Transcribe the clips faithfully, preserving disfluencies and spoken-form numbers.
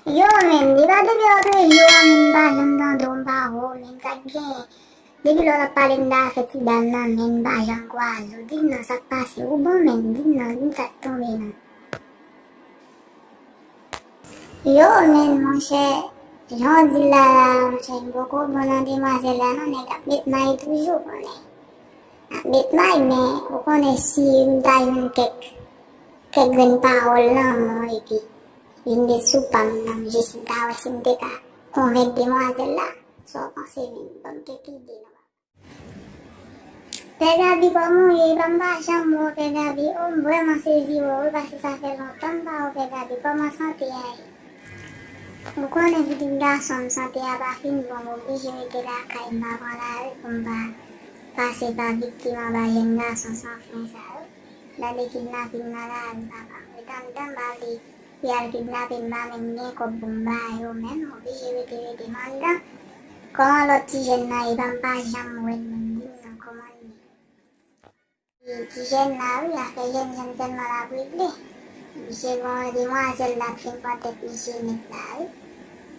Yo, men, depi w ap reveje w an, men, m pa janm tande w, m pa wè w, men, sa k genyen? Depi lè w t ap pale m de afè ti dam nan, men, m pa janm kwaze w. Di m non, sa k pase? Ou bon, men, di m non, di m sa k tonbe non. Yo, men, monchè, jan w di l la, la, monchè, m poko bon nan demwazèl la non, nèg ap met may toujou, konnen. Ap met may, men ou konnen si m ta jwenn kèk, kèk grenn pawòl nan men w epi vin met sou pa m nan, jis m ta wè si m te ka konvenk demwazèl la. Sa w panse menm? Ban m kèk ide non. Pè Gaby, kòman w ye? Ban m pa janm wè w, Pè Gaby. O, m vrèman sezi wè w wi, paske sa fè lontan m pa wè w, Pè Gaby. Kòman sante a ye? Ou konnen pitit gason m, sante a pa fin bon, m oblije rete lakay, m pa pran lari pou m pa pase pa viktim anba jèn gason san fren sa yo. Gade kidnapin nan lari, papa m. Ret anndan, m pa vle y al kidnape m, m pa menm gen kòb pou m ba yo menm, m oblije rete, rete m anndan. Kòman lòt ti jèn nan ye? Pa m pa janm wè l menm, di m non, kòman l ye? Ti jèn la wi, afè jèn jèn sèlman l ap regle. Misye gen yon demwazèl l ap fin pran tèt misye nèt la wi.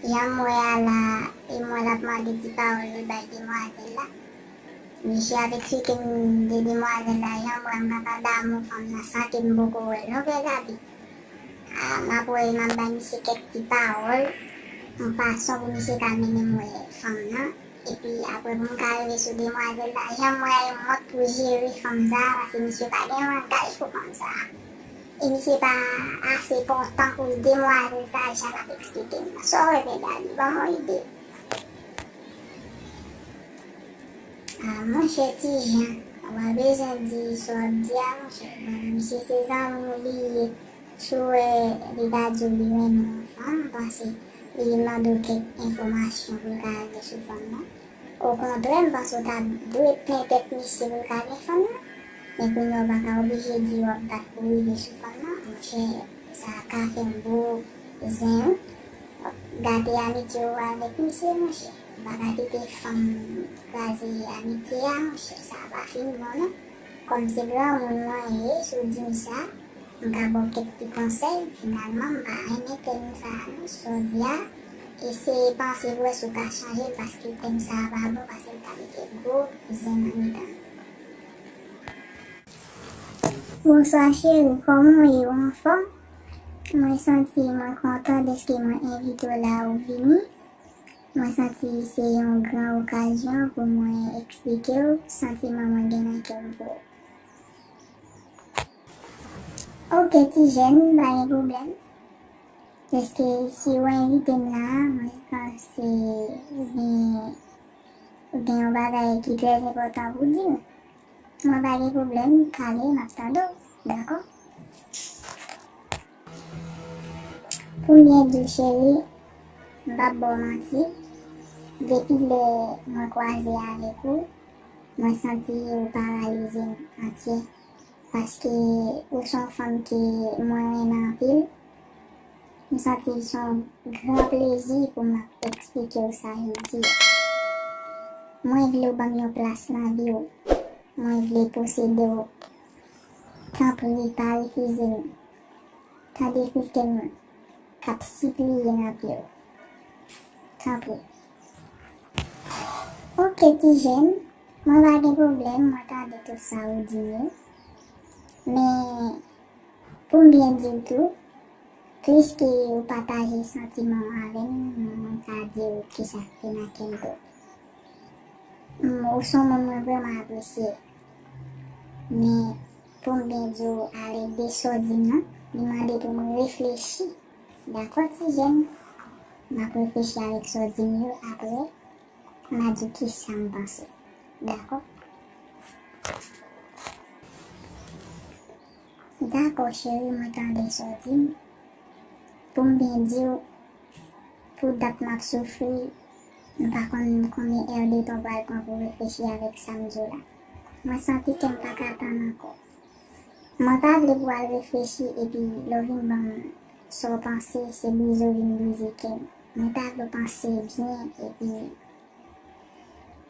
Jan m wè a la, e m wè l ap mande ti pawòl li bay demwazèl la. Misye ap eksplike m de demwazèl la, jan m wè m kapab damou fanm nan san ke m poko wè l non, Pè Gaby. A, m ap wè, m ap bay misye kèk ti pawòl, yon fason pou misye ka mennen m wè fanm nan. Epi apre pou m ka rive sou demwazèl la, jan m wè a, e mwen k pou jere fanm sa a, paske misye pa gen langaj pou fanm sa a. E misye pa ase enpòtan pou demwazèl sa a, jan l ap eksplike m nan. Sa w wè, Pè Gaby? Ban m yon ide. A, monchè, ti jan, ou pa bezwen di sa w ap di a, monchè. Bon, misye se zanmi w li ye. Si w wè li ta di w li renmen yon fanm, m panse li mande w kèk enfòmasyon pou l ka rive sou fanm nan. Okontrè, m panse w ta dwe plen tèt misye pou l ka gen fanm nan. Men kounye a w pa ka oblije di w ap bat pou rive sou fanm nan. Monchè, sa ka fè gwo zen wi. W ap gate amitye w avèk misye, monchè. Ou pa ka kite fanm kraze amitye a, monchè. Sa pa fin bon, non. Kòm se granmoun mwen ye, si w di m sa, m ka ba w kèk ti konsèy. Finalman, m pa renmen tèm sa a non, sa w di a. Eseye panse pou wè si w ka chanje l, paske tèm sa a pa bon, paske l ka mete gwo zen nan mitan nou. Bonswa cheri, kòman w ye? Ou anfòm? Mwen santi mwen kontan dèske mwen envite w la, ou vini. Mwen santi se yon gran okazyon pou mwen eksplike w santiman mwen gen nan kè m pou ou. Oke, ti jèn, pa gen pwoblèm. Dèske si w envite m la, mwen panse ou gen, ou gen yon bagay ki trè enpòtan pou di m. Mwen pa gen pwoblèm, pale, m ap tande w, dakò? Pou m byen di w, cheri, m p ap ba w manti, depi lè mwen kwaze avèk ou, mwen santi ou paralize m antye, paske ou se yon fanm ke mwen renmen anpil. M santi l se yon gran plezi pou m ap eksplike w sa jodi a. Mwen vle w ban m yon plas nan vi w. Mwen vle posede w. Tanpri, pa refize m. Tande kri kè m k ap sipliye nan pye w. Tanpri. Oke, ti jèn, mwen pa gen pwoblèm, mwen tande tout sa ou di m yo. Men, pou m byen di w tou, plis ke ou pataje santiman w avè m, mwen ka di w kisa k te nan kè m tou. M, ou se yon moun mwen vrèman apresye. Men, pou m byen di w, ale de sa w di m nan, li mande pou m reflechi. Dakò, ti jèn? M ap reflechi avèk sa w di m yo, apre, m a di w kisa m panse. Dakò? Dakò, cheri, mwen tande sa w di m. Pou m byen di w, pou dat m ap soufri, m pa konn konbyen èdtan w pral pran pou reflechi avèk sa m di w la. Mwen santi ke m pa ka tann ankò. Mwen pa vle pou w al reflechi epi lè w vin ban m sa w panse, se brize w vin brize kè m. Mwen ta vle w panse byen epi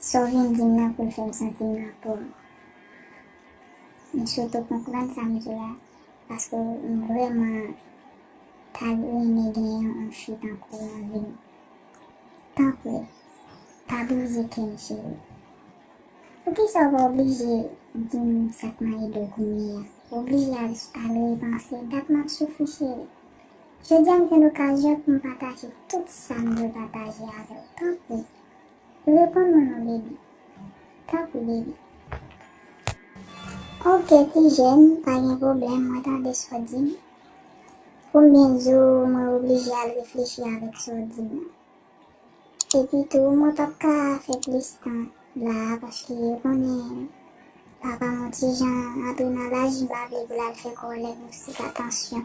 sa w vin di m nan pou l fè m santi m nan po m. M swete w konprann sa m di w la, paske m vrèman ta renmen gen yon fi tankou w nan vi m. Tanpri, pa brize kè m, cheri. Poukisa w pa oblije di m sa k mande w kounye a? W oblije al, al repanse dat m ap soufri, cheri. Jodi a m gen lokazyon pou m pataje tout sa m dwe pataje avè w. Tanpri, reponn mwen non, baby. Tanpri, baby. Oke, ti jèn, pa gen pwoblèm, mwen tande sa w di m. Konbyen jou mwen oblije al reflechi avèk sa w di m nan? Epi tou, mwen p ap ka fè plis tan la a, paske ou konnen papa m yon ti jan antre nan laj, m pa vle pou l al fè kòlèg ou sika tansyon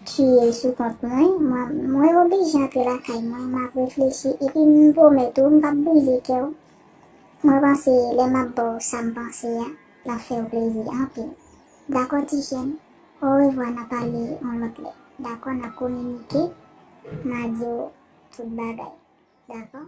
tiye l sou kont mwen. Mwen, mwen oblije antre lakay mwen, m ap reflechi, epi m pwomèt ou, m p ap brize kè w. Mwen panse lè m ap ba w sa m panse a, l ap fè w plezi anpil. Dakò, ti jèn? Orevwa, n a pale yon lòt lè. Dakò, n a kominike, m a di w tout bagay. Dakò?